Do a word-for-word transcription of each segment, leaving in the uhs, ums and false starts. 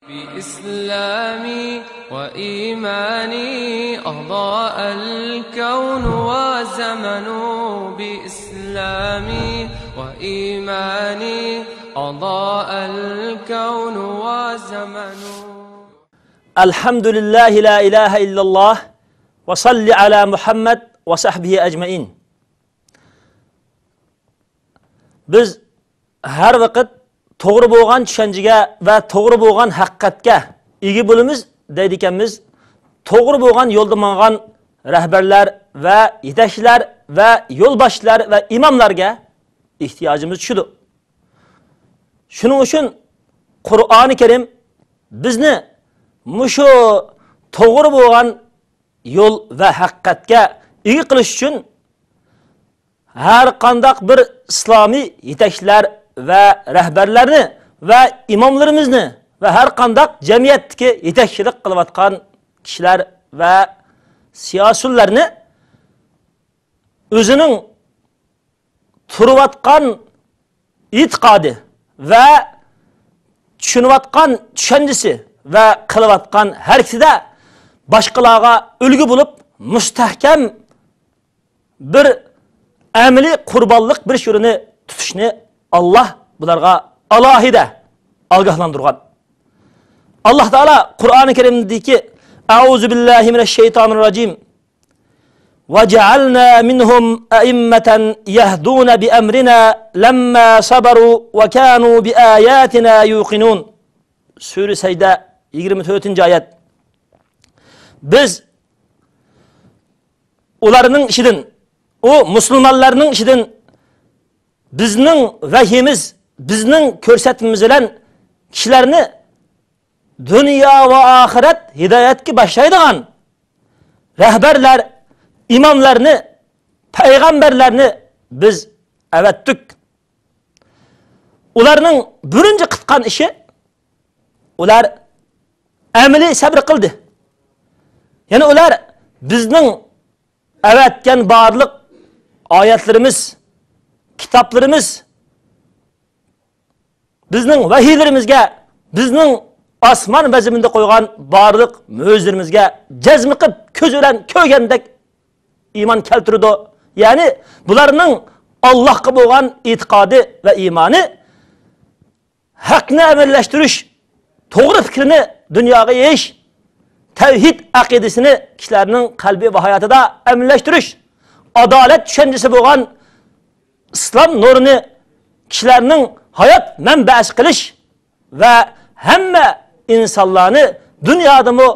بإسلامي وإيماني أضاء الكون وزمن. بإسلامي وإيماني أضاء الكون وزمن. الحمد لله لا إله إلا الله وصل على محمد وصحبه أجمعين. بىز ھەر ۋاقىت توغرا بولغان چۈشەنچىگە ۋە توغرا بولغان ھەقىقەتكە ئىگە بولىمىز دەيدىكەنمىز. توغرا بولغان يولدا ماڭغان رەھبەرلەر ۋە يېتەكچىلەر ۋە يولباشچىلار ۋە ئىماملارغا ئېھتىياجىمىز چۈشىدۇ. شۇنىڭ ئۈچۈن قۇرئانى كەرىم بىزنى مۇشۇ توغرا بولغان يول ۋە ھەقىقەتكە ئىگە قىلىش ئۈچۈن ھەر قانداق بىر ئىسلامىي يېتەكچىلەر ۋە رەھبەرلەرنى ۋە ئىماملىرىمىزنى ۋە ھەر قانداق جەمئىيەتتىكى يېتەكچىلىك قىلىۋاتقان كىشىلەر ۋە سىياسىيونلارنى ئۆزىنىڭ تۇرۇۋاتقان ئېتىقادى ۋە چۈشىنىۋاتقان چۈشەنچىسى ۋە قىلىۋاتقان ھەرىكىتىدە باشقىلارغا ئۈلگە بولۇپ، مۇستەھكەم بىر ئەمەلىي قۇربانلىق بېرىش يولىنى تۇتۇشنى ئاللاھ بۇلارغا ئالاھىدە ئاگاھلاندۇرغان. ئاللاھ تائالا قۇرئانى كەرىمدىكى، أعوذ بالله من الشيطان الرجيم، وجعلنا منهم أئمة يهدون بأمرنا لما صبروا وكانوا بآياتنا يوقنون. سۈرە سەجدە، يىگىرمە تۆتىنچى ئايەت. بىز ئۇلارنىڭ ئىچىدىن، ئۇ مۇسۇلمانلارنىڭ ئىچىدىن بىزنىڭ ۋەھيىمىز، بىزنىڭ كۆرسەتمىمىز بىلەن كىشىلەرنى دۇنيا ۋە ئاخىرەت ھىدايەتكە باشلايدىغان رەھبەرلەر، ئىماملارنى، پەيغەمبەرلەرنى بىز ئەۋەتتۇق. ئۇلارنىڭ بىرىنچى قىلغان ئىشى، ئۇلار ئەمەلىي سەبر قىلدى. يەنى ئۇلار بىزنىڭ ئەۋەتكەن بارلىق ئايەتلىرىمىز، كىتابلىرىمىز، بىزنىڭ ۋەھىيلىرىمىزگە، بىزنىڭ ئاسمان ۋە زېمىندا قويغان بارلىق مۆجىزىلىرىمىزگە جەزم قىلىپ، كۆزى بىلەن كۆرگەندەك ئىمان كەلتۈرىدۇ. يەنى بۇلارنىڭ ئاللاھقا بولغان ئېتىقادى ۋە ئىمانى، ھەقنى ئەمەلىيلەشتۈرۈش، توغرا پىكىرنى دۇنياغا يېيىش، تەۋھىد ئەقىدىسىنى كىشىلەرنىڭ قەلبى ۋە ھاياتىدا ئەمەلىيلەشتۈرۈش، ئادالەت چۈشەنچىسى بولغان ئىسلام نۇرىنى كىشىلەرنىڭ ھايات مەنبەسى قىلىش ۋە ھەممە ئىنسانلارنى دۇنيادىمۇ،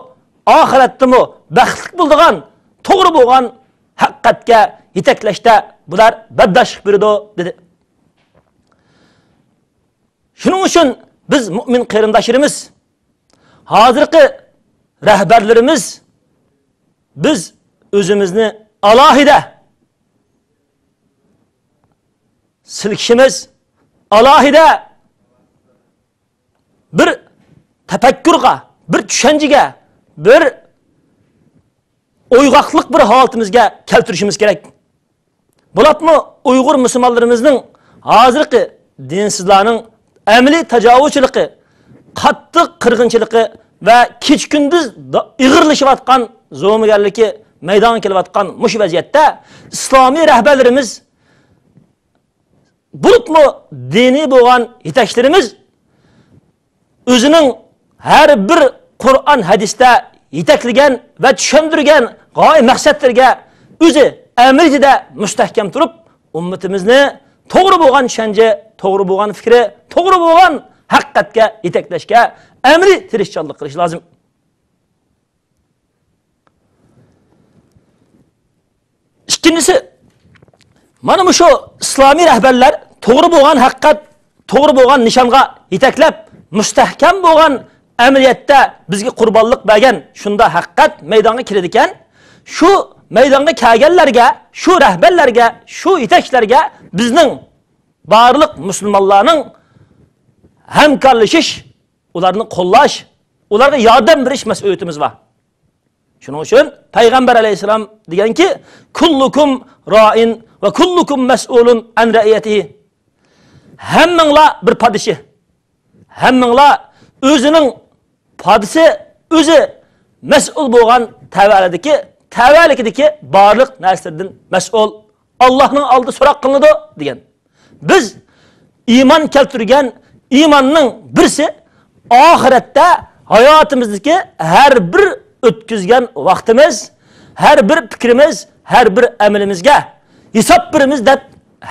ئاخىرەتتىمۇ بەختلىك بولىدىغان، توغرا بولغان ھەقىقەتكە يېتەكلەشتە بۇلار بەرداشلىق بېرىدۇ، دېدى. شۇنىڭ ئۈچۈن بىز مۇئمىن قېرىنداشلىرىمىز، ھازىرقى رەھبەرلىرىمىز، بىز ئۆزىمىزنى ئالاھىدە سىلكىشىمىز، ئالاھىدە بىر تەپەككۇرغا، بىر چۈشەنچىگە، بىر ئويغاقلىق بىر ھالىتىمىزگە كەلتۈرۈشىمىز كېرەك. بولۇپمۇ ئۇيغۇر مۇسۇلمانلىرىمىزنىڭ ھازىرقى دىنسىزلارنىڭ ئەمەلىي تاجاۋۇزچىلىقى، قاتتىق قىرغىنچىلىقى ۋە كېچە-كۈندۈز دا-، ئېغىرلىشىۋاتقان زومىگەرلىكى، مەيدانغا كېلىۋاتقان مۇشۇ ۋەزىيەتتە ئىسلامىي رەھبەرلىرىمىز، بولۇپمۇ دىنىي بولغان يېتەكچىلىرىمىز ئۆزىنىڭ ھەر بىر قۇرئان، ھەدىستە يېتەكلىگەن ۋە چۈشەندۈرگەن غايە مەقسەتلىرىگە ئۆزى ئەمەلىيىتىدە مۇستەھكەم تۇرۇپ، ئۈممىتىمىزنى توغرا بولغان چۈشەنچە، توغرا بولغان پىكرى، توغرا بولغان ھەقىقەتكە يېتەكلەشكە ئەمەلىي تىرىشچانلىق قىلىش لازىم. ئىككىنچىسى، مانا مۇشۇ ئىسلامىي رەھبەرلەر توغرا بولغان ھەقىقەت، توغرا بولغان نىشانغا يېتەكلەپ، مۇستەھكەم بولغان ئەمەلىيەتتە بىزگە قۇربانلىق بەرگەن شۇنداق ھەقىقەت مەيدانغا كېلىدىكەن، شۇ مەيدانغا كەلگەنلەرگە، شۇ رەھبەرلەرگە، شۇ يېتەكچىلەرگە بىزنىڭ بارلىق مۇسۇلمانلارنىڭ ھەمكارلىشىش، ئۇلارنى قوللاش، ئۇلارغا ياردەم بېرىش مەسئۇلىيىتىمىز بار. شۇنىڭ ئۈچۈن پەيغەمبەر ئەلەيھىسسالام دېگەنكى، كۇللۇكۇم رائىن ۋە كۇللۇكۇم مەسئۇلۇن ئەن رەئىيەتىھى. ھەممىڭلار بىر پادىشى. ھەممىڭلار ئۆزىنىڭ ھادىسە ئۆزى مەسئۇل بولغان تەۋەلىكىدىكى، تەۋەلىكىدىكى بارلىق نەرسىلەردىن مەسئۇل. ئاللاھنىڭ ئالدىدا سوراق قىلىنىدۇ دېگەن. بىز ئىمان كەلتۈرگەن ئىماننىڭ بىرسى، ئاخىرەتتە ھاياتىمىزدىكى ھەر بىر ئۆتكۈزگەن ۋاقتىمىز، ھەر بىر پىكرىمىز، ھەر بىر ئەمىلىمىزگە ھېساب بېرىمىز دەپ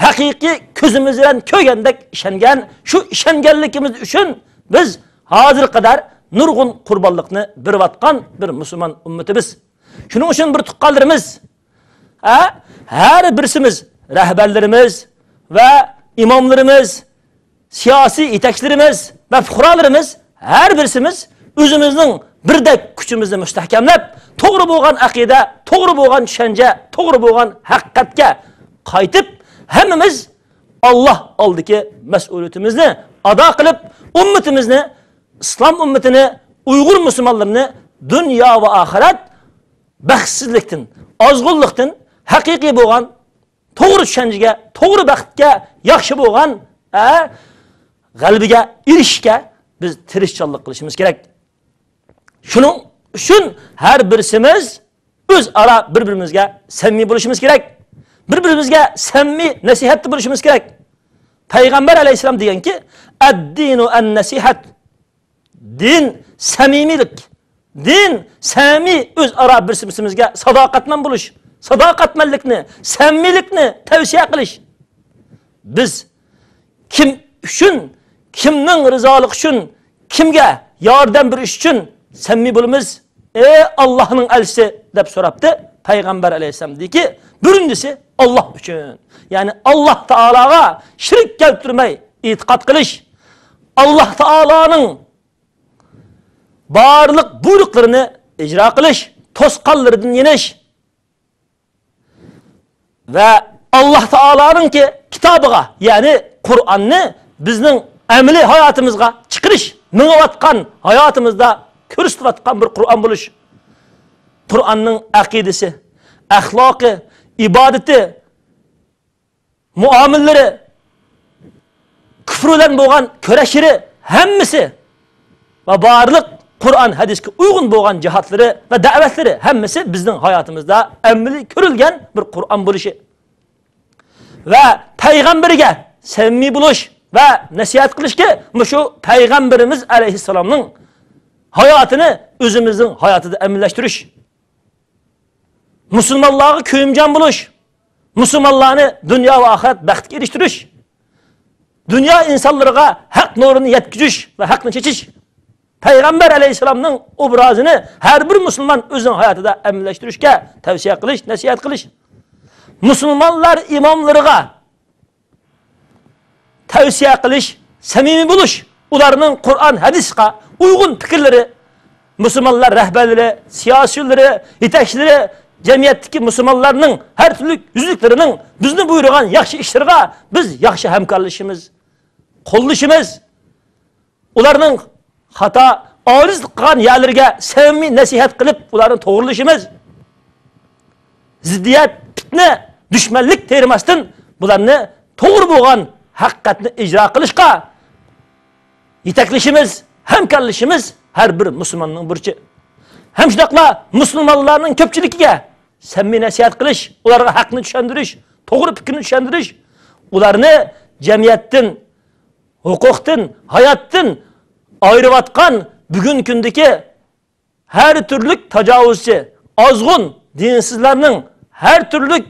ھەقىقىي كۆزىمىز بىلەن كۆرگەندەك ئىشەنگەن، شۇ ئىشەنگەنلىكىمىز ئۈچۈن بىز ھازىرغا قەدەر نۇرغۇن قۇربانلىقنى بېرىۋاتقان بىر مۇسۇلمان ئۈممىتىمىز. شۇنىڭ ئۈچۈن بىر تۇغقانلىرىمىز، ھە، ھەر بىرسىمىز، رەھبەرلىرىمىز ۋە ئىماملىرىمىز، سىياسىي يېتەكچىلىرىمىز ۋە پۇقرالىرىمىز، ھەر بىرسىمىز ئۆزىمىزنىڭ بىردەك كۈچىمىزنى مۇستەھكەملەپ، توغرا بولغان ئەقىدە، توغرا بولغان چۈشەنچە، توغرا بولغان ھەقىقەتكە قايتىپ، ھەممىمىز ئاللاھ ئالدىدىكى مەسئۇلىيىتىمىزنى ئادا قىلىپ، ئۈممىتىمىزنى، ئىسلام ئۈممىتىنى، ئۇيغۇر مۇسۇلمانلىرىنى دۇنيا ۋە ئاخىرەت بەختسىزلىكتىن، ئازغۇنلۇقتىن ھەقىقىي بولغان توغرا چۈشەنچىگە، توغرا بەختكە، ياخشى بولغان، ئە، غەلىبىگە ئېرىشىشكە بىز تىرىشچانلىق قىلىشىمىز كېرەك. شۇنىڭ ئۈچۈن ھەر بىرسىمىز ئۆزئارا بىر-بىرىمىزگە سەمىمىي بولۇشىمىز كېرەك. بىر-بىرىمىزگە سەمىمىي نەسىھەتتە بولۇشىمىز كېرەك. پەيغەمبەر ئەلەيھىسسالام دېگەنكى، «ئەددىنۇ ئەن-نەسىھەت.» دىن سەمىمىيلىك. دىن سەمىمىي ئۆزئارا بىرسىمىزگە ساداقەتمەن بولۇش، ساداقەتمەنلىكنى، سەمىمىيلىكنى تەۋسىيە قىلىش. بىز كىم ئۈچۈن، كىمنىڭ رىزالىقى ئۈچۈن، كىمگە ياردەم بېرىش ئۈچۈن سەمىمىي بولىمىز؟ «ئەي ئاللاھنىڭ ئەلچىسى» دەپ سوراپتۇ پەيغەمبەر ئەلەيھىسسالام. دېدىكى، بىرىنچىسى ئاللاھ ئۈچۈن، يەنى ئاللاھ تائالاغا شېرىك كەلتۈرمەي ئېتىقاد قىلىش، ئاللاھ تائالانىڭ بارلىق بۇيرۇقلىرىنى ئىجرا قىلىش، توسقانلىرىدىن يېنىش ۋە ئاللاھ تائالانىڭكى كىتابىغا، يەنى قۇرئاننى بىزنىڭ ئەمەلىي ھاياتىمىزغا چىقىرىش، مېڭىۋاتقان ھاياتىمىزدا كۆرسىتىۋاتقان بىر قۇرئان بولۇش. قۇرئاننىڭ ئەقىدىسى، ئەخلاقى، ئىبادىتى، مۇئامىلىلىرى، كۇفر بىلەن بولغان كۈرەشلىرى ھەممىسى ۋە بارلىق قۇرئان ھەدىسكە ئۇيغۇن بولغان جىھادلىرى ۋە دەۋەتلىرى ھەممىسى بىزنىڭ ھاياتىمىزدا ئەمەلىي كۆرۈلگەن بىر قۇرئان بولۇشى ۋە پەيغەمبىرگە سەمىمىي بولۇش ۋە نەسىھەت قىلىشكە مۇشۇ پەيغەمبىرىمىز ئەلەيھىسسالامنىڭ ھاياتىنى ئۆزىمىزنىڭ ھاياتىدا ئەمەلىيلەشتۈرۈش. مۇسۇلمانلارغا كۆيۈمچان بولۇش، مۇسۇلمانلارنى دۇنيا ۋە ئاخىرەت بەختىگە ئېرىشتۈرۈش، دۇنيا ئىنسانلىرىغا ھەق نۇرىنى يەتكۈزۈش ۋە ھەقنى چېچىش. پەيغەمبەر ئەلەيھىسسالامنىڭ ئوبرازىنى ھەر بىر مۇسۇلمان ئۆزىنىڭ ھاياتىدا ئەمەلىيلەشتۈرۈشكە تەۋسىيە قىلىش، نەسىھەت قىلىش. مۇسۇلمانلار ئىماملىرىغا تەۋسىيە قىلىش، سەمىمىي بولۇش، ئۇلارنىڭ قۇرئان، ھەدىسقا ئۇيغۇن پىكىرلىرى، مۇسۇلمانلار رەھبەرلىرى، سىياسىيونلىرى، يېتەكچىلىرى، جەمئىيەتتىكى مۇسۇلمانلارنىڭ ھەر تۈرلۈك يۈزلۈكلىرىنىڭ بىزنى بۇيرۇغان ياخشى ئىشلىرىغا بىز ياخشى ھەمكارلىشىمىز، قوللىشىمىز. ئۇلارنىڭ خاتا، ئاجىزلىق قىلغان يەرلىرىگە سەمىمىي نەسىھەت قىلىپ، ئۇلارنى توغرىلىشىمىز. زىددىيەت، پىتنە، دۈشمەنلىك تېرىماستىن، بۇلارنى توغرا بولغان ھەقىقەتنى ئىجرا قىلىشقا يېتەكلىشىمىز، ھەمكارلىشىمىز ھەر بىر مۇسۇلماننىڭ بۇرچى. ھەم شۇنداقلا مۇسۇلمانلارنىڭ كۆپچىلىكىگە سەمىمىي نەسىھەت قىلىش، ئۇلارغا ھەقنى چۈشەندۈرۈش، توغرا پىكىرنى چۈشەندۈرۈش، ئۇلارنى جەمئىيەتتىن، ھوقۇقتىن، ھاياتتىن ئايرىۋاتقان بۈگۈنكى كۈندىكى ھەر تۈرلۈك تاجاۋۇزچى، ئازغۇن، دىنسىزلارنىڭ، ھەر تۈرلۈك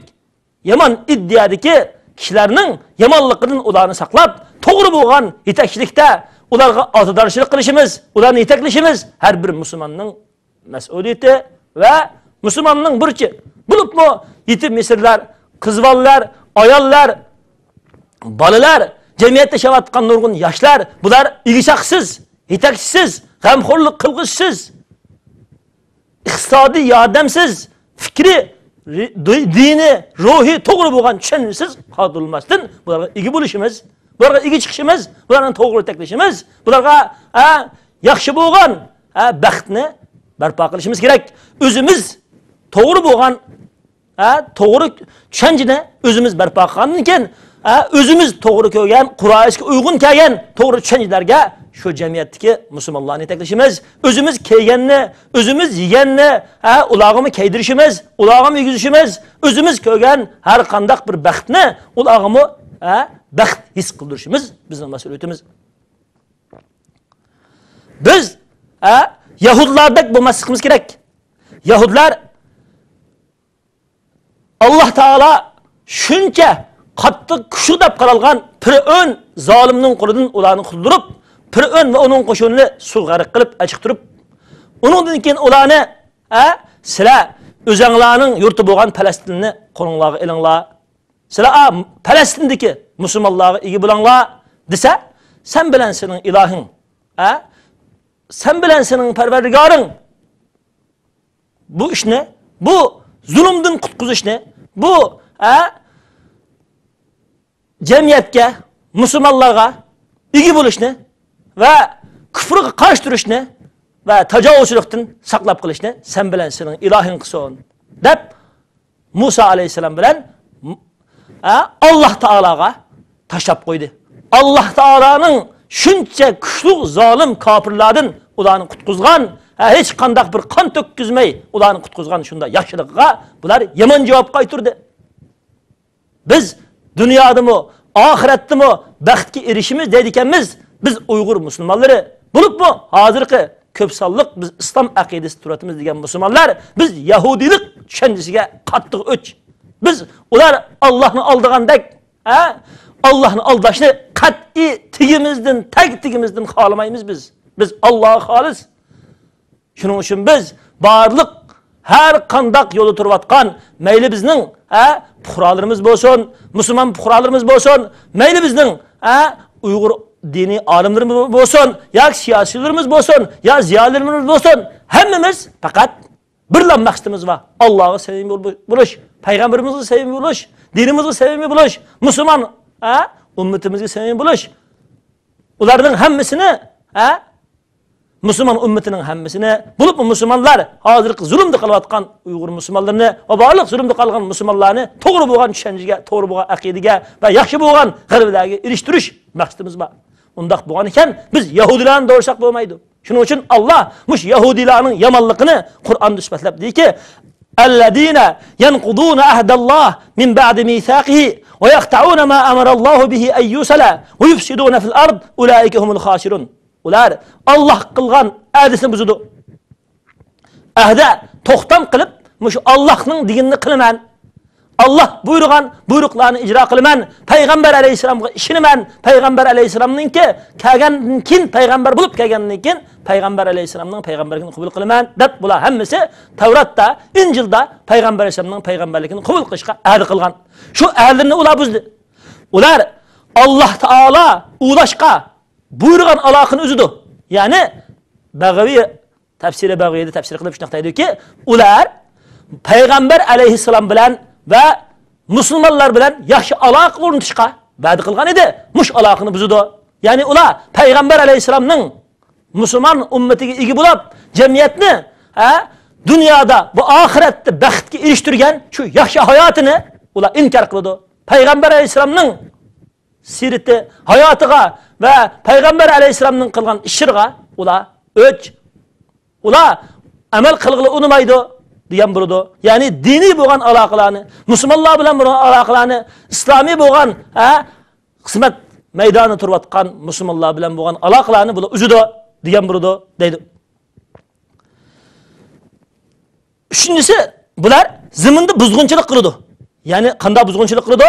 يامان ئىدىيەدىكى كىشىلەرنىڭ يامانلىقىدىن ئۇلارنى ساقلاپ، توغرا بولغان يېتەكچىلىكتە ئۇلارغا ئاتىدارچىلىق قىلىشىمىز، ئۇلارنى يېتەكلىشىمىز ھەر بىر مۇسۇلماننىڭ مەسئۇلىيىتى ۋە مۇسۇلماننىڭ بۇرچى. بولۇپمۇ يېتىم يېسىرلار، قىز بالىلار، ئاياللار، بالىلار، جەمئىيەتتە ياشاۋاتقان نۇرغۇن ياشلار، بۇلار ئىگە چاقىسىز، يېتەكچىسىز، غەمخورلۇق قىلغۇچىسىز، ئىقتىسادىي ياردەمسىز، پىكرى، ر-، دى-، دىنى، روھى توغرا بولغان چۈشەنچىسىز قالدۇرۇلماستىن، بۇلارغا ئىگە بولۇشىمىز، بۇلارغا ئىگە چىقىشىمىز، بۇلارنى توغرا يېتەكلىشىمىز، بۇلارغا، ئە، ياخشى بولغان، ئە، بەختنى بەرپا قىلىشىمىز كېرەك. ئۆزىمىز توغرا بولغان، ئە، توغرا چۈشەنچىنى ئۆزىمىز بەرپا قىلغاندىن كېيىن، ئە، ئۆزىمىز توغرا كۆرگەن، قۇرئان ھەدىسكە ئۇيغۇن كەلگەن توغرا چۈشەنچىلەرگە شۇ جەمئىيەتتىكى مۇسۇلمانلارنى يېتەكلىشىمىز، ئۆزىمىز كىيگەننى، ئۆزىمىز يېگەننى، ھە، ئۇلارغىمۇ كىيدۈرۈشىمىز، ئۇلارغىمۇ يېگۈزۈشىمىز، ئۆزىمىز كۆرگەن ھەر قانداق بىر بەختنى ئۇلارغىمۇ، ھە، بەخت ھېس قىلدۇرۇشىمىز بىزنىڭ مەسئۇلىيىتىمىز. بىز، ھە، يەھۇدىيلاردەك بولماسلىقىمىز كېرەك. يەھۇدىيلار ئاللا تائالا شۇنچە قاتتىق، كۈچلۈك دەپ قارالغان پىرئون زالىمنىڭ قولىدىن ئۇلارنى قۇتۇلدۇرۇپ، پىرئون ۋە ئۇنىڭ قوشۇنىنى سۇغا غەرق قىلىپ ئەچىقتۇرۇپ، ئۇنىڭدىن كېيىن ئۇلارنى، ھە، سىلەر ئۆزەڭلارنىڭ يۇرتى بولغان پەلەستىننى قولۇڭلارغا ئېلىڭلار، سىلەر، ئا، پەلەستىندىكى مۇسۇلمانلارغا ئىگە بولۇڭلار دېسە، سەن بىلەن سېنىڭ ئىلاھىڭ، ھە، سەن بىلەن سېنىڭ پەرۋەردىگارىڭ بۇ ئىشنى، بۇ زۇلۇمدىن قۇتقۇزۇشنى، بۇ، ھە، جەمئىيەتكە، مۇسۇلمانلارغا ئىگە بولۇشنى ۋە كۇفرغا قارشى تۇرۇشنى ۋە تاجاۋۇزچىلىقتىن ساقلاپ قېلىشنى سەن بىلەن سېنىڭ ئىلاھىڭ قىلسۇن، دەپ مۇسا ئەلەيھىسسالام بىلەن، ھە، ئاللا تائالاغا تاشلاپ قويدى. ئاللا تائالانىڭ شۇنچە كۈچلۈك زالىم كاپىرلاردىن ئۇلارنى قۇتقۇزغان، ھە، ھېچ قانداق بىر قان تۆككۈزمەي ئۇلارنى قۇتقۇزغان شۇنداق ياخشىلىقىغا بۇلار يامان جاۋاب قايتۇردى. بىز دۇنيادىمۇ، ئاخىرەتتىمۇ بەختكە ئېرىشىمىز دەيدىكەنمىز. بىز ئۇيغۇر مۇسۇلمانلىرى بولۇپمۇ ھازىرقى كۆپ سانلىق بىز ئىسلام ئەقىدىسىدە تۇرۇۋاتىمىز دېگەن مۇسۇلمانلار، بىز يەھۇدىيلىق چۈشەنچىسىگە قاتتىق ئۆچ. بىز ئۇلار ئاللاھنى ئالدىغاندەك، ھە، ئاللاھنى ئالداشنى قەتئىي تېگىمىزدىن، تەگ تېگىمىزدىن خالىمايمىز بىز. بىز ئاللاغا خالىس. شۇنىڭ ئۈچۈن بىز بارلىق ھەر قانداق يولدا تۇرۇۋاتقان، مەيلى بىزنىڭ، ھە، پۇقرالىرىمىز بولسۇن، مۇسۇلمان پۇقرالىرىمىز بولسۇن، مەيلى بىزنىڭ، ھە، ئۇيغۇر دىنىي ئالىملىرىمىز بولسۇن، ياكى سىياسىيلىرىمىز بولسۇن، يا زىيالىيلىرىمىز بولسۇن، ھەممىمىز پەقەت بىرلا مەقسىتىمىز بار. ئاللاغا سەمىمىي بول-، بولۇش، پەيغەمبىرىمىزگە سەمىمىي بولۇش، دىنىمىزغا سەمىمىي بولۇش، مۇسۇلمان، ھە، ئۈممىتىمىزگە سەمىمىي بولۇش. ئۇلارنىڭ ھەممىسىنى، ھە، مۇسۇلمان ئۈممىتىنىڭ ھەممىسىنى، بولۇپمۇ مۇسۇلمانلار ھازىرقى زۇلۇمدا قېلىۋاتقان ئۇيغۇر مۇسۇلمانلىرىنى ۋە بارلىق زۇلۇمدا قالغان مۇسۇلمانلارنى توغرا بولغان چۈشەنچىگە، توغرا بولغان ئەقىدىگە ۋە ياخشى بولغان غەلىبىلەرگە ئېرىشتۈرۈش مەقسىتىمىز بار. ئۇنداق بولغان ئىكەن، بىز يەھۇدىيلارنى دوۋرىساق بولمايدۇ. شۇنىڭ ئۈچۈن ئاللا مۇشۇ يەھۇدىيلارنىڭ يامانلىقىنى قۇرئاندا سۈپەتلەپ دېدىكى، الذين ينقضون عهد الله من بعد ميثاقه ويقطعون ما أمر الله به أن يوصل ويفسدون في الأرض أولئك هم الخاسرون. ئۇلار ئاللاھ قىلغان ئەھدىسىنى بۇزىدۇ. ئەھدە توختام قىلىپ، مۇشۇ ئاللاھنىڭ دېگىنىنى قىلىمەن. ئاللاھ بۇيرۇغان بۇيرۇقلارنى ئىجرا قىلىمەن. پەيغەمبەر ئەلەيھىسسالامغا ئىشىنىمەن. پەيغەمبەر ئەلەيھىسسالامنىڭكى كەلگەندىن كېيىن، پەيغەمبەر بولۇپ كەلگەندىن كېيىن پەيغەمبەر ئەلەيھىسسالامنىڭ پەيغەمبەرلىكىنى قوبۇل قىلىمەن، دەپ بۇلار ھەممىسى تەۋراتتا، ئىنجىلدا پەيغەمبەر ئەلەيھىسسالامنىڭ پەيغەمبەرلىكىنى قوبۇل قىلىشقا ئەھدە قىلغان. شۇ ئەھدىلىرىنى ئۇلار بۇزدى. ئۇلار ئاللاھ تائالا ئۇلاشقا بۇيرۇغان ئالاقىنى ئۈزىدۇ. يەنى بەغەۋى تەپسىرى بەغەۋىدە تەپسىر قىلىپ شۇنداق دەيدۇكى، ئۇلار پەيغەمبەر ئەلەيھىسسالام بىلەن ۋە مۇسۇلمانلار بىلەن ياخشى ئالاقە ئورنىتىشقا ۋەدە قىلغان ئىدى. مۇشۇ ئالاقىنى بۇزىدۇ. يەنى ئۇلار پەيغەمبەر ئەلەيھىسسالامنىڭ مۇسۇلمان ئۈممىتىگە ئىگە بولۇپ، جەمئىيەتنى، ھە، دۇنيادا ۋە ئاخىرەتتە بەختكە ئېرىشتۈرگەن شۇ ياخشى ھاياتىنى ئۇلار ئىنكار قىلىدۇ. پەيغەمبەر ئەلەيھىسسالامنىڭ سىرىتى، ھاياتىغا ۋە پەيغەمبەر ئەلەيھىسسالامنىڭ قىلغان ئىشلىرىغا ئۇلار ئۆچ. ئۇلار ئەمەل قىلغىلى ئۇنىمايدۇ دېگەن بولىدۇ. يەنى دىنىي بولغان ئالاقىلارنى، مۇسۇلمانلار بىلەن بولغان ئالاقىلارنى، ئىسلامىي بولغان، ھە، خىزمەت مەيدانىدا تۇرۇۋاتقان مۇسۇلمانلار بىلەن بولغان ئالاقىلارنى بۇلار ئۈزىدۇ دېگەن بولىدۇ دەيدۇ. ئۈچىنچىسى، بۇلار زېمىندا بۇزغۇنچىلىق قىلىدۇ. يەنى قانداق بۇزغۇنچىلىق قىلىدۇ؟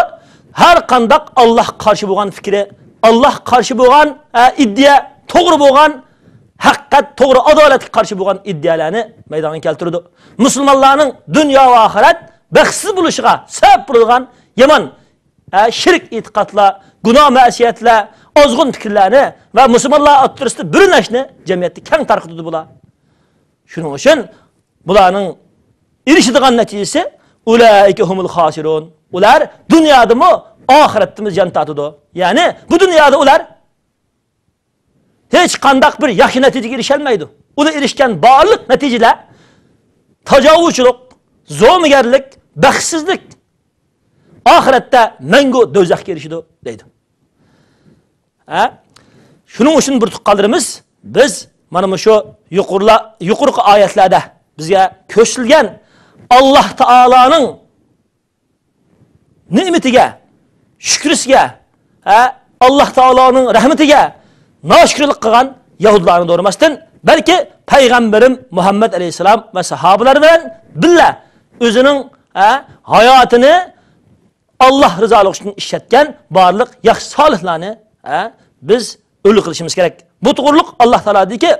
ھەر قانداق ئاللاھقا قارشى بولغان پىكرى، ئاللاھقا قارشى بولغان، ئە، ئىدىيە، توغرا بولغان، ھەقىقەت، توغرا، ئادالەتكە قارشى بولغان ئىدىيەلەرنى مەيدانغا كەلتۈرىدۇ. مۇسۇلمانلارنىڭ دۇنيا ۋە ئاخىرەت بەختسىز بولۇشىغا سەۋەب بولىدىغان يامان، ئە، شىرك ئېتىقادلار، گۇناھ مەسىيەتلەر، ئازغۇن پىكىرلەرنى ۋە مۇسۇلمانلار ئوتتۇرىسىدا بىرلىنىشنى جەمئىيەتتە كەڭ تارقىتىدۇ بۇلار. شۇنىڭ ئۈچۈن بۇلارنىڭ ئېرىشىدىغان نەتىجىسى، ئۇلائىكە ھۇمۇل خاسىرۇن. ئۇلار دۇنيادىمۇ، ئاخىرەتتىمۇ زىيان تارتىدۇ. يەنى بۇ دۇنيادا ئۇلار ھېچ قانداق بىر ياخشى نەتىجىگە ئېرىشەلمەيدۇ. ئۇلار ئېرىشكەن بارلىق نەتىجىلەر تاجاۋۇزچىلىق، زومىگەرلىك، بەختسىزلىك، ئاخىرەتتە مەڭگۈ دوزاخقا ئېرىشىدۇ دەيدۇ. ھە؟ شۇنىڭ ئۈچۈن بىر تۇغقانلىرىمىز، بىز مانا مۇشۇ يۇقىرىلا-، يۇقىرىقى ئايەتلەردە بىزگە كۆرسىتىلگەن ئاللاھ تائالانىڭ نېمىتىگە، شۈكرىسىگە، ھە، ئاللاھ تائالانىڭ رەھمىتىگە ناشۈكۈرلۈك قىلغان يەھۇدلارنى دورىماستىن، بەلكى پەيغەمبىرىم مۇھەممەد ئەلەيھىسسالام ۋە ساھابىلەر بىلەن بىللە ئۆزىنىڭ، ھە، ھاياتىنى ئاللاھ رىزالىقى ئۈچۈن ئىشلەتكەن بارلىق ياخشى سالىھلارنى، ھە، بىز ئۈلگە قىلىشىمىز كېرەك. بۇ توغرۇلۇق ئاللاھ تائالا دېدىكى،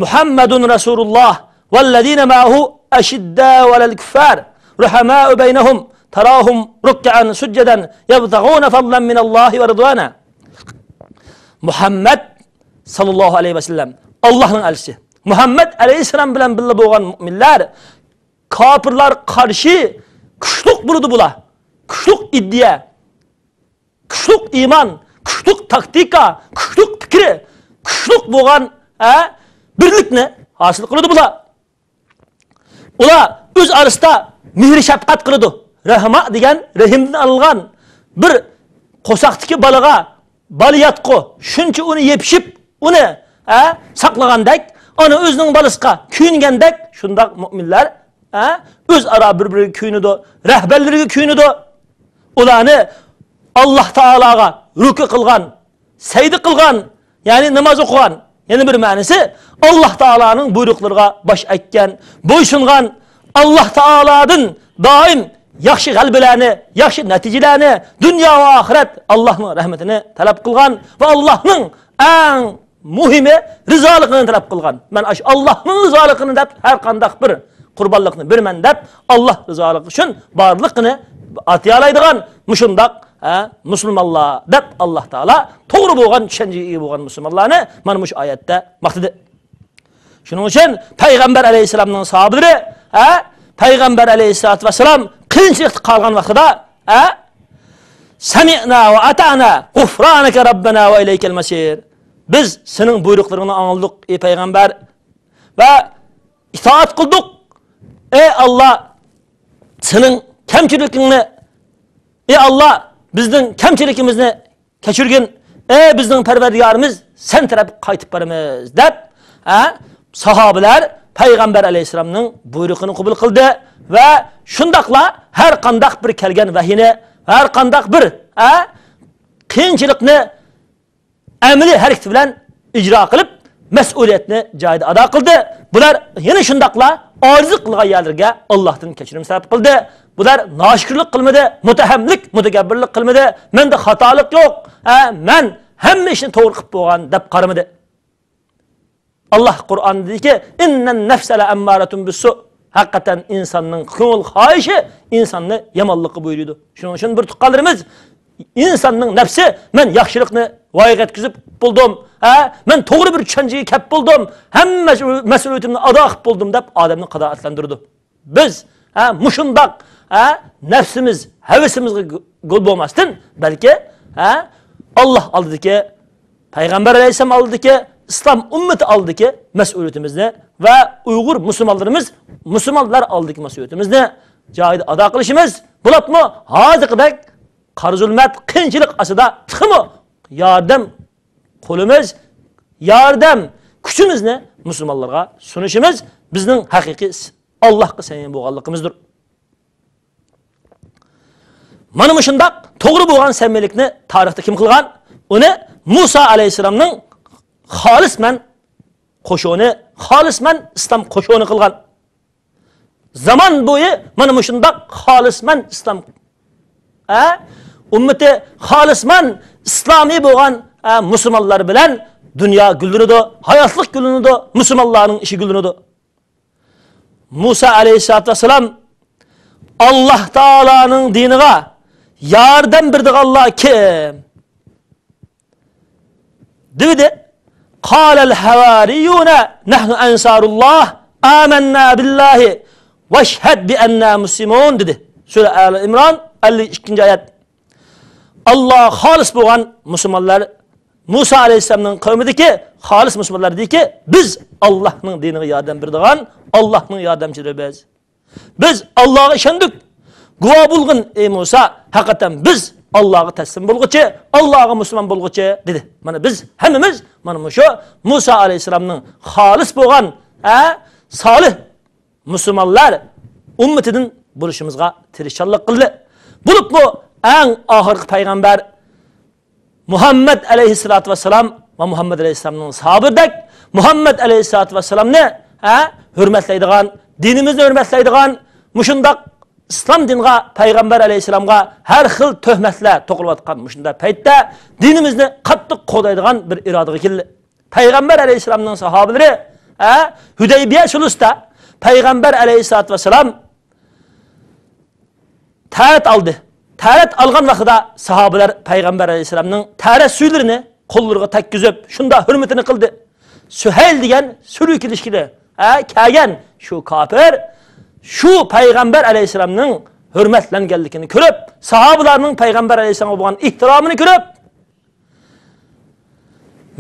مۇھەممەدۇن رەسۇلۇللاھ ۋەللەزىنە مەئەھۇ ئەشىددەئۇ ئەلەل كۇففار رۇھەمەئۇ بەينەھۇم تاراھۇم رۇككەئەن سۇججەدەن يەبتەغۇنە فەضلەن مىنەللاھى ۋە رىضۋانا. مۇھەممەد ساللاللاھۇ ئەلەيھى ۋەسەللەم، ئاللاھنىڭ ئەلچىسى. مۇھەممەد ئەلەيھىسسالام بىلەن بىللە بولغان مۇئمىنلار كاپىرلار قارشى كۈچلۈك بولىدۇ بۇلار. كۈچلۈك ئىدىيە، كۈچلۈك ئىمان، كۈچلۈك تاكتىكا، كۈچلۈك پىكرى، كۈچلۈك بولغان، ھە، بىرلىكنى ھاسىل قىلىدۇ بۇلار. ئۇلار ئۆز ئارىسىدا مېھرى شەپقەت قىلىدۇ. رەھما دېگەن رەھىمدىن ئالىنغان بىر قورساقتىكى بالىغا بالا ياتقۇ، شۇنچە ئۇنى يېپىشىپ، ئۇنى، ھە، ساقلىغاندەك، ئانا ئۆزىنىڭ بالىسىغا كۆيۈنگەندەك، شۇنداق مۇئمىنلار، ھە، ئۆزئارا بىر-بىرىگە كۆيۈنىدۇ، رەھبەرلىرىگە كۆيۈنىدۇ. ئۇلارنى ئاللاھ تائالاغا رۇكۇ قىلغان، سەجدە قىلغان، يەنى ناماز ئوقۇغان. يەنە بىر مەنىسى، ئاللاھ تائالانىڭ بۇيرۇقلىرىغا باش ئەگكەن، بويسۇنغان، ئاللاھ تائالادىن دائىم ياخشى غەلىبىلەرنى، ياخشى نەتىجىلەرنى، دۇنيا ۋە ئاخىرەت ئاللاھنىڭ رەھمىتىنى تەلەپ قىلغان ۋە ئاللاھنىڭ ئەڭ مۇھىمى رىزالىقىنى تەلەپ قىلغان. مەن ئاشۇ ئاللاھنىڭ رىزالىقىنى دەپ ھەر قانداق بىر قۇربانلىقنى بېرىمەن دەپ، ئاللاھ رىزالىقى ئۈچۈن بارلىقىنى ئاتىيالايدىغان مۇشۇنداق، ھە، مۇسۇلمانلار دەپ ئاللاھ تائالا توغرا بولغان چۈشەنچىگە ئىگە بولغان مۇسۇلمانلارنى مانا مۇشۇ ئايەتتە ماختىدى. شۇنىڭ ئۈچۈن پەيغەمبەر ئەلەيھىسسالامنىڭ ساھابىلىرى، ھە، پەيغەمبەر ئەلەيھىسسالاتۇ ۋەسسالام قىيىنچىلىقتا قالغان ۋاقتىدا، ھە، سەمىئنا ۋە ئاتانا، غۇفرانەكە رەببەنا ۋە ئىلەيكەل مەسىر. بىز سېنىڭ بۇيرۇقلىرىڭنى ئاڭلىدۇق، ئەي پەيغەمبەر، ۋە ئىتائەت قىلدۇق. ئەي ئاللاھ، سېنىڭ كەمچىلىكىڭنى، ئەي ئاللاھ، بىزنىڭ كەمچىلىكىمىزنى كەچۈرگىن، ئەي بىزنىڭ پەرۋەردىگارىمىز، سەن تەرەپكە قايتىپ بارىمىز دەپ، ھە، ساھابىلەر پەيغەمبەر ئەلەيھىسسالامنىڭ بۇيرۇقىنى قوبۇل قىلدى ۋە شۇنداقلا ھەر قانداق بىر كەلگەن ۋەھىينى، ھەر قانداق بىر، ھە، قىيىنچىلىقنى ئەمەلىي ھەرىكىتى بىلەن ئىجرا قىلىپ، مەسئۇلىيەتنى جايىدا ئادا قىلدى. بۇلار يەنە شۇنداقلا ئاجىزلىق قىلغان يەرلىرىگە ئاللاھتىن كەچۈرۈم سەۋەب قىلدى. بۇلار ناشۈكۈرلۈك قىلمىدى، مۇتەھەملىك، مۇتەكەببىرلىك قىلمىدى. مەندە خاتالىق يوق، ھە، مەن ھەممە ئىشنى توغرا قىلىپ بولغان دەپ قارىمىدى. ئاللاھ قۇرئاندا دېدىكى، ئىننەن نەفسە لەئەممارەتۇن بىسسۇ. ھەقىقەتەن ئىنساننىڭ كۆڭۈل خاھىشى ئىنساننى يامانلىققا بۇيرۇيدۇ. شۇنىڭ ئۈچۈن بىر تۇغقانلىرىمىز، ئىنساننىڭ نەپسى، مەن ياخشىلىقنى ۋايىغا يەتكۈزۈپ بولدۇم، ھە، مەن توغرا بىر چۈشەنچىگە كەپ بولدۇم، ھەممە مەسئۇلىيىتىمنى ئادا قىلىپ بولدۇم دەپ ئادەمنى قانائەتلەندۈرىدۇ. بىز، ھە، مۇشۇنداق، ھە، نەپسىمىز، ھەۋىسىمىزگە گۆ-، گۆل بولماستىن، بەلكى، ھە، ئاللاھ ئالدىدىكى، پەيغەمبەر ئەلەيھىسسالام ئالدىدىكى، ئىسلام ئۈممىتى ئالدىدىكى مەسئۇلىيىتىمىزنى ۋە ئۇيغۇر مۇسۇلمانلىرىمىز، مۇسۇلمانلار ئالدىدىكى مەسئۇلىيىتىمىزنى جايىدا ئادا قىلىشىمىز، بولۇپمۇ ھازىرقىدەك قارا زۇلمەت، قىيىنچىلىق ئاستىدا تېخىمۇ ياردەم قولىمىز، ياردەم كۈچىمىزنى مۇسۇلمانلارغا سۇنۇشىمىز بىزنىڭ ھەقىقىي ئاللاھقا سەمىي بولغانلىقىمىزدۇر. مانا مۇشۇنداق توغرا بولغان سەمىيلىكنى تارىختا كىم قىلغان؟ ئۇنى مۇسا ئەلەيھىسسالامنىڭ خالىسمەن قوشۇنى، خالىسمەن ئىسلام قوشۇنى قىلغان. زامان بويى مانا مۇشۇنداق خالىسمەن ئىسلام، ھە، ئۈممىتى خالىسمەن ئىسلامىي بولغان، ھە، مۇسۇلمانلار بىلەن دۇنيا گۈللىنىدۇ، ھاياتلىق گۈللىنىدۇ، مۇسۇلمانلارنىڭ ئىشى گۈللىنىدۇ. مۇسا ئەلەيھىسسالاتۇ ۋەسسالام، ئاللاھ تائالانىڭ دىنىغا ياردەم بېرىدىغانلار كىم؟ دېدى. قالەل ھەۋارىيۇنە نەھنۇ ئەنسارۇللاھ ئامەننا بىللاھى ۋەشھەد بىئەننا مۇسلىمۇن، دېدى. سۈرە ئالى ئىمران، ئەللىك ئىككىنچى ئايەت. ئاللاھقا خالىس بولغان مۇسۇلمانلار، مۇسا ئەلەيھىسسالامنىڭ قەۋمىدىكى خالىس مۇسۇلمانلار دېدىكى، بىز ئاللاھنىڭ دىنىغا ياردەم بېرىدىغان، ئاللاھنىڭ ياردەمچىلىرى بىز. بىز ئاللاھقا ئىشەندۇق. گۇۋاھ بولغىن، ئەي مۇسا، ھەقىقەتەن بىز ئاللاغا تەسلىم بولغۇچى، ئاللاغا مۇسۇلمان بولغۇچى دېدى. مانا بىز ھەممىمىز مانا مۇشۇ مۇسا ئەلەيھىسسالامنىڭ خالىس بولغان، ھە، سالىھ مۇسۇلمانلار ئۈممىتىدىن بولۇشىمىزغا تىرىشچانلىق قىلدى. بولۇپمۇ ئەڭ ئاخىرقى پەيغەمبەر مۇھەممەد ئەلەيھىسسالاتۇ ۋەسسالام ۋە مۇھەممەد ئەلەيھىسسالامنىڭ ساھابىدەك مۇھەممەد ئەلەيھىسسالاتۇ ۋەسسالامنى، ھە، ھۆرمەتلەيدىغان، دىنىمىزنى ھۆرمەتلەيدىغان، مۇشۇنداق ئىسلام دىنغا، پەيغەمبەر ئەلەيھىسسالامغا ھەر خىل تۆھمەتلەر توقۇلۇۋاتقان مۇشۇنداق پەيتتە دىنىمىزنى قاتتىق قوغدايدىغان بىر ئىرادىگە كەلدى. پەيغەمبەر ئەلەيھىسسالامنىڭ ساھابىلىرى، ھە، ھۇدەيبىيە سۇلۇسىدا پەيغەمبەر ئەلەيھىسسالاتۇ ۋەسسالام تەرەت ئالدى. تەرەت ئالغان ۋاقتىدا ساھابىلەر پەيغەمبەر ئەلەيھىسسالامنىڭ تەرەت سۈيلىرىنى قوللىرىغا تەگكۈزۈپ، شۇنداق ھۆرمىتىنى قىلدى. سۈھەيل دېگەن سۈرۈكىلىشكىلى، ھە، كەلگەن شۇ كاپىر شۇ پەيغەمبەر ئەلەيھىسسالامنىڭ ھۆرمەتلەنگەنلىكىنى كۆرۈپ، ساھابىلارنىڭ پەيغەمبەر ئەلەيھىسسالامغا بولغان ئېھتىرامىنى كۆرۈپ،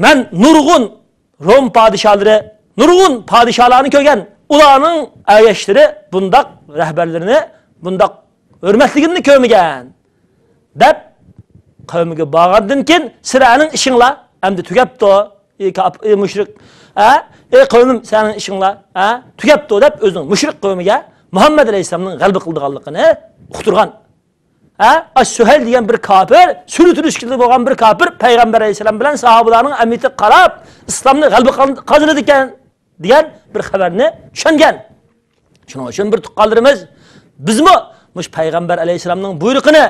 مەن نۇرغۇن روم پادىشاھلىرى، نۇرغۇن پادىشاھلارنى كۆرگەن، ئۇلارنىڭ ئەگەشلىرى بۇنداق رەھبەرلىرىنى بۇنداق ھۆرمەتلىگىنىنى كۆرمىگەن، دەپ قەۋمىگە بارغاندىن كېيىن، سىلەرنىڭ ئىشىڭلار ئەمدى تۈگەپتۇ، ئى كاپ-، ئى مۇشرىك، ھە؟ ئى قەۋمىم، سىلەرنىڭ ئىشىڭلار، ھە، تۈگەپتۇ، دەپ ئۆزىنىڭ مۇشرىك قەۋمىگە مۇھەممەد ئەلەيھىسسالامنىڭ غەلىبە قىلىدىغانلىقىنى ئۇقتۇرغان. ھە؟ ئاش سۈھەيل دېگەن بىر كاپىر، سۈرۈتۈلۈشكىلى بولغان بىر كاپىر پەيغەمبەر ئەلەيھىسسالام بىلەن ساھابىلارنىڭ ئەمەلىيىتىگە قاراپ، ئىسلامنى غەلىبە قازىنىدىكەن دېگەن بىر خەۋەرنى چۈشەنگەن. شۇنىڭ ئۈچۈن بىر تۇغقانلىرىمىز، بىزمۇ مۇشۇ پەيغەمبەر ئەلەيھىسسالامنىڭ بۇيرۇقىنى،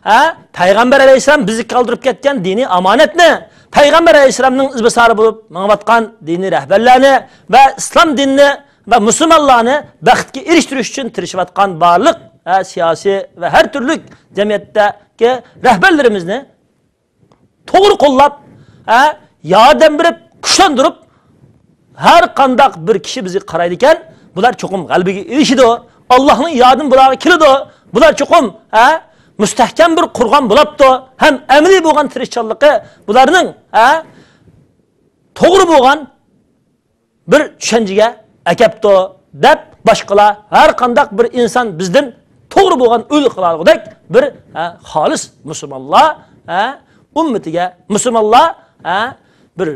ھە، پەيغەمبەر ئەلەيھىسسالام بىزگە قالدۇرۇپ كەتكەن دىنىي ئامانەتنى، پەيغەمبەر ئەلەيھىسسالامنىڭ ئىزباسارى بولۇپ ماڭىۋاتقان دىنىي رەھبەرلەرنى ۋە ئىسلام دىنىنى ۋە مۇسۇلمانلارنى بەختكە ئېرىشتۈرۈش ئۈچۈن تىرىشىۋاتقان بارلىق، ھە، سىياسىي ۋە ھەر تۈرلۈك جەمئىيەتتىكى رەھبەرلىرىمىزنى توغرا قوللاپ، ھە، ياردەم بېرىپ، كۈچلەندۈرۈپ، ھەر قانداق بىر كىشى بىزگە قارايدىكەن، بۇلار چوقۇم غەلىبىگە ئېرىشىدۇ، ئاللاھنىڭ ياردىمى بۇلارغا كېلىدۇ، بۇلار چوقۇم، ھە، مۇستەھكەم بىر قورغان بولاپتۇ ھەم ئەمەلىي بولغان تىرىشچانلىقى بۇلارنىڭ، ھە، توغرا بولغان بىر چۈشەنچىگە ئەكەپتۇ، دەپ باشقىلار، ھەر قانداق بىر ئىنسان بىزدىن توغرا بولغان ئويلا قىلالىغۇدەك بىر، ھە، خالىس مۇسۇلمانلار، ھە، ئۈممىتىگە، مۇسۇلمانلار، ھە، بىر،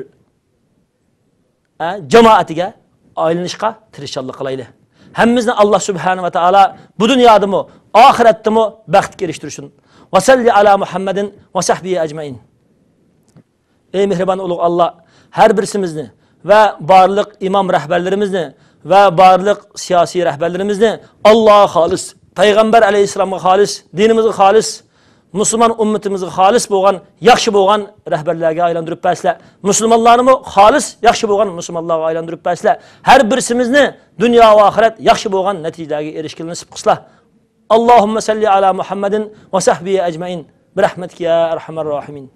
ھە، جامائىتىگە ئايلىنىشقا تىرىشچانلىق قىلايلى. ھەممىمىزنى ئاللا سۇبھانە ۋە تائالا بۇ دۇنيادىمۇ، ئاخىرەتتىمۇ بەختكە ئېرىشتۈرسۇن. ۋەسەللى ئالا مۇھەممەدىن ۋە سەھبىھى ئەجمەئىن. ئەي مېھرىبان ئۇلۇغ ئاللا، ھەر بىرسىمىزنى ۋە بارلىق ئىمام رەھبەرلىرىمىزنى ۋە بارلىق سىياسىي رەھبەرلىرىمىزنى ئاللاغا خالىس، پەيغەمبەر ئەلەيھىسسالامغا خالىس، دىنىمىزغا خالىس، مۇسۇلمان ئۈممىتىمىزگە خالىس بولغان، ياخشى بولغان رەھبەرلەرگە ئايلاندۇرۇپ بەرسىلە. مۇسۇلمانلارنىمۇ خالىس، ياخشى بولغان مۇسۇلمانلارغا ئايلاندۇرۇپ بەرسىلە. ھەر بىرسىمىزنى دۇنيا ۋە ئاخىرەت ياخشى بولغان نەتىجىلەرگە ئېرىشكىلى نېسىپ قىلسىلا. اللهم صل على محمد وصحبه أجمعين برحمتك يا أرحم الراحمين.